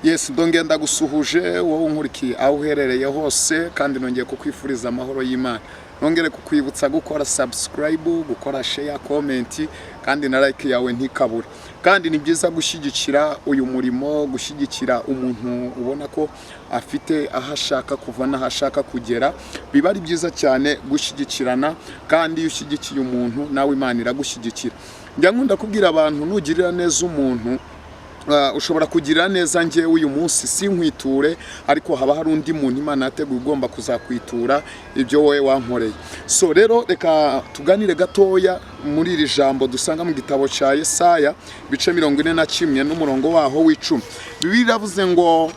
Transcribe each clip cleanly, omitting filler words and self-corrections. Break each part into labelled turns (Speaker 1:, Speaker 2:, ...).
Speaker 1: Yes, ndongeye ndagusuhuje wowe unkurikiye aho uherereye hose, kandi nongeye kukwifuriza amahoro y'Imana. Nongere kukwibutsa gukora subscribe, gukora share, comment, kandi na like yawe ntikabure. Kandi ni byiza gushyigikira uyu murimo, gushyigikira umuntu ubona ko afite aho ashaka kuva n'aho ashaka kugera. Biba ari byiza cyane gushyigikirana, kandi iyo ushyigikiye umuntu nawe Imana iragushyigikira. Njya nkunda kubwira abantu, nugirira neza umuntu, ushobora kugirira neza njyewe uyu munsi sinkwiture, ariko haba hari undi muntu Imana yateguye ugomba kuzakwitura ibyo wowe wankoreye. So rero reka tuganire gatoya muri iri jambo dusanga mu gitabo cya Yesaya, ibice 41 n'umurongo waho w'10. Bibiliya iravuze ngo: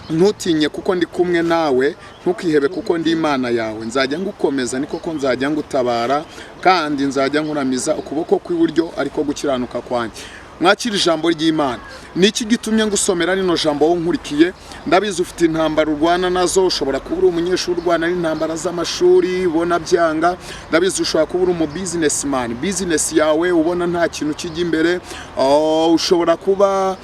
Speaker 1: "Ntutinye kuko ndi kumwe nawe, ntukihebe kuko ndi Imana yawe. Nzajya ngukomeza, ni koko nzajya ngutabara, kandi nzajya nkuramiza ukuboko kw'iburyo ariko gukiranuka kwanjye." Mwakira ijambo ry'Imana. Ni iki gitumye ngusomera rino jambo, wowe nkurikiye? Ndabizi ufite intambara urwana nazo. Ushobora kuba uri umunyeshuri urwana n'intambara z'amashuri, ubona byanga. Ndabizi ushobora kuba uri umu businessman, business yawe ubona nta kintu kijya imbere. Oh, ushobora kuba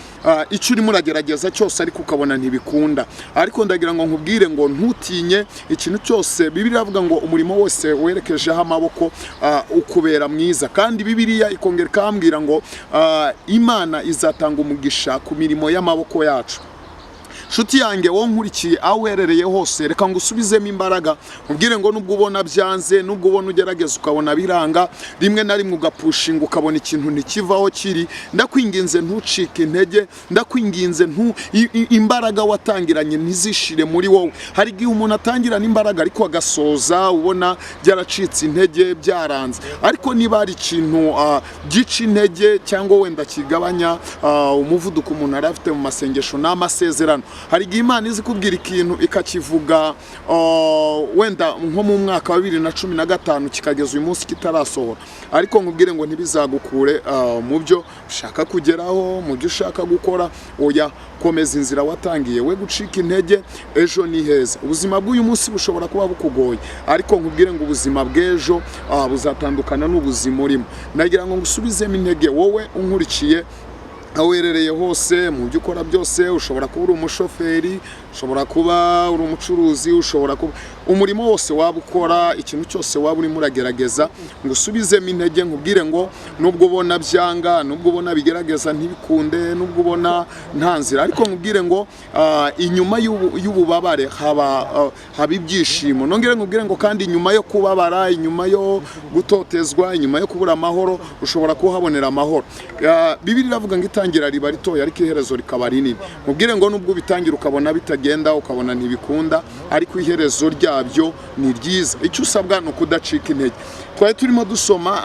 Speaker 1: icyo urimo uragerageza cyose ariko ukabona ntibikunda. Ariko ndagira ngo nkubwire ngo ntutinye ikintu cyose. Bibiliya iravuga ngo umurimo wose werekejeho amaboko ukubera mwiza. Kandi Bibiliya ikongera ikambwira ngo Imana izatanga umugisha ku mirimo y'amaboko yacu. Nshuti yanjye, wowe nkurikiye aho uherereye hose, reka ngusubizemo imbaraga, nkubwire ngo nubwo ubona byanze, nubwo ubona ugerageza ukabona biranga, rimwe na rimwe ugapushinga ukabona ikintu ntikivaho kiri, ndakwinginze ntucike intege. Ndakwinginze ntu imbaraga watangiranye ntizishire muri wowe. Hari igihe umuntu atangirana imbaraga ariko agasoza ubona byaracitse intege, byaranze. Ariko niba hari ikintu gica intege cyangwa wenda kigabanya umuvuduko umuntu yari afite mu masengesho, ni amasezerano. Hari igihe Imana izi kubwira ikintu ikakivuga wenda nko mu mwaka wa 2015, kikageza uyu munsi kitarasohora. Ariko nkubwire ngo ntibizagukure mu byo ushaka kugeraho, mu byo ushaka gukora. Oya, komeza inzira watangiye, we gucika intege, ejo ni heza. Ubuzima bw'uyu munsi bushobora kuba bukugoye, ariko nkubwire ngo ubuzima bw'ejo buzatandukana n'ubuzima urimo. Nagira ngo ngusubizemo intege wowe unkurikiye aho uherereye hose, mu byo ukora byose. Ushobora kuba uri umushoferi, ushobora kuba uri umucuruzi, ushobora kuba umurimo wose waba ukora, ikintu cyose waba urimo uragerageza, ngo usubizemo intege, nkubwire ngo nubwo ubona byanga, nubwo ubona bigerageza ntibikunde, nubwo ubona nta nzira, ariko nkubwire ngo inyuma y'ububabare haba ibyishimo. Nongere nkubwire ngo kandi inyuma yo kubabara, inyuma yo gutotezwa, inyuma yo kubura amahoro, ushobora kuhabonera amahoro. Bibiliya iravuga ngo itangira riba ritoya ariko iherezo rikaba rinini. Mubwire ngo nubwo ubitangira ukabona bitagenda, ukabona ntibikunda, ariko iherezo ryabyo ni ryiza. Icyo usabwa ni ukudacika intege. Twari turimo dusoma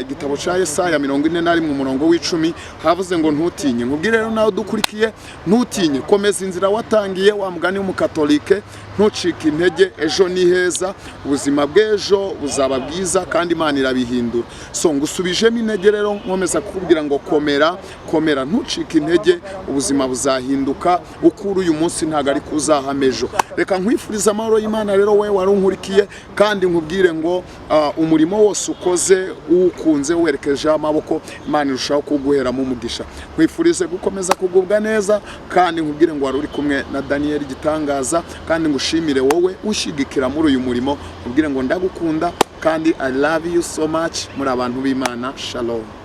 Speaker 1: igitabo cya Yesaya 41 umurongo w'10, havuze ngo ntutinye. Nkubwire rero nawe dukurikiye, ntutinye, komeza inzira watangiye. Wa mugani w'umukatolike, ntucike intege, ejo ni heza, ubuzima bw'ejo buzaba bwiza kandi Imana irabihindura. So ngusubijemo intege rero, nkomeza kukubwira ngo komera, komera, ntucike intege, ubuzima buzahinduka. Uko uri uyu munsi ntabwo ari kuzahama ejo. Reka nkwifurize amahoro y'Imana rero wowe wari unkurikiye, kandi nkubwire ngo umurimo wose ukoze uwukunze, werekejeho amaboko, Imana irushaho kuguheramo umugisha. Nkwifurize gukomeza kugubwa neza, kandi nkubwire ngo wari uri kumwe na Daniel Gitangaza, kandi ngushimire wowe ushyigikira muri uyu murimo. Nkubwire ngo ndagukunda kandi I love you so much. Muri abantu b'Imana, shalom.